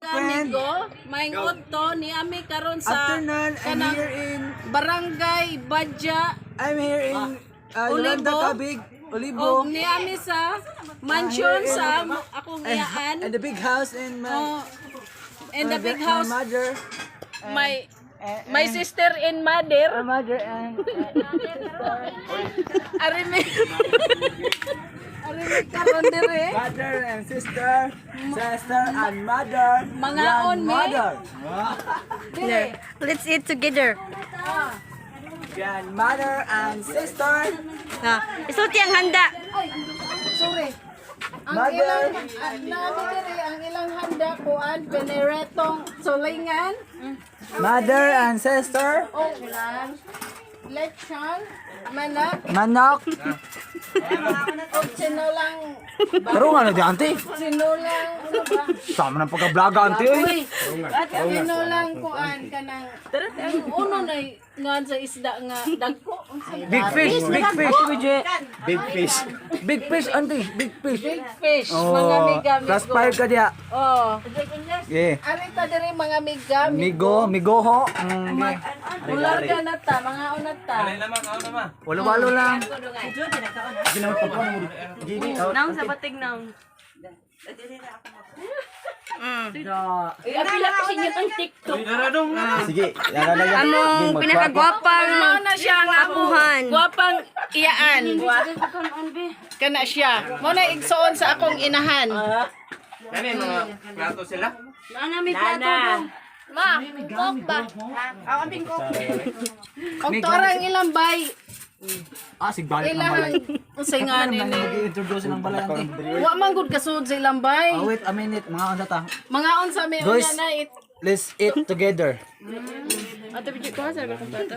Amigo, maayong udto ni ami karon sa Afternoon, I'm kanang here in Barangay Badya. I'm here in Yolanda Olibo. Cabig, Olibo. Og ni ami sa mansion sa akong iyaan. And the big house in my Oh, and the big my house, mother, my and, my sister and mother. My mother and Arimi karon dire. Mother and sister, sister and mother, Mangaon mi. Grandmother, Dire. Let's eat together. Grandmother and sister, Ah, isulti ang handa. Ay, sorry. Ang Mother. Ilang nami dire ang ilang handa kuan peneretong sulingan. Mother and sister, O lechon, manok, Manok. o sinulang, Pero nga na di, auntie. Sinulang, ano ba? Sama ng pagka-vlog, auntie. Oy. Sinulang kuan kanang, ang uno na ngan sa isda nga dagko. Big fish, big fish. Big fish. Big fish, auntie. Big fish. Big fish, mga miga, migo. Plus 5 ka diya. Oh. Yeah. Arita dire mga miga, Migo, migoho. Yeah. Ularga na ta, mga unat ta. Walo-walo lang. Naong sa batig naong. Apila ko sa inyo tong TikTok. Sige, lalagyan. Among pinakagwapang Mao na siya ang among apuhan. gwapang iyaan. Kana siya. Mao na igsoon sa akong inahan. Nani mga plato sila? Naa may plato dong. Ma, coke ba? Og torang ilang bay, Ah, sigbalik ng balay. ilang unsay nga ni. Mag-introduce ng balay, auntie. Wa man gud kasud sa ilang bay. Ah, wait a minute, mga unsa ta. Mga unsa may Guys. unya na it. Let's eat together. Ate, bigyan ko sa plato.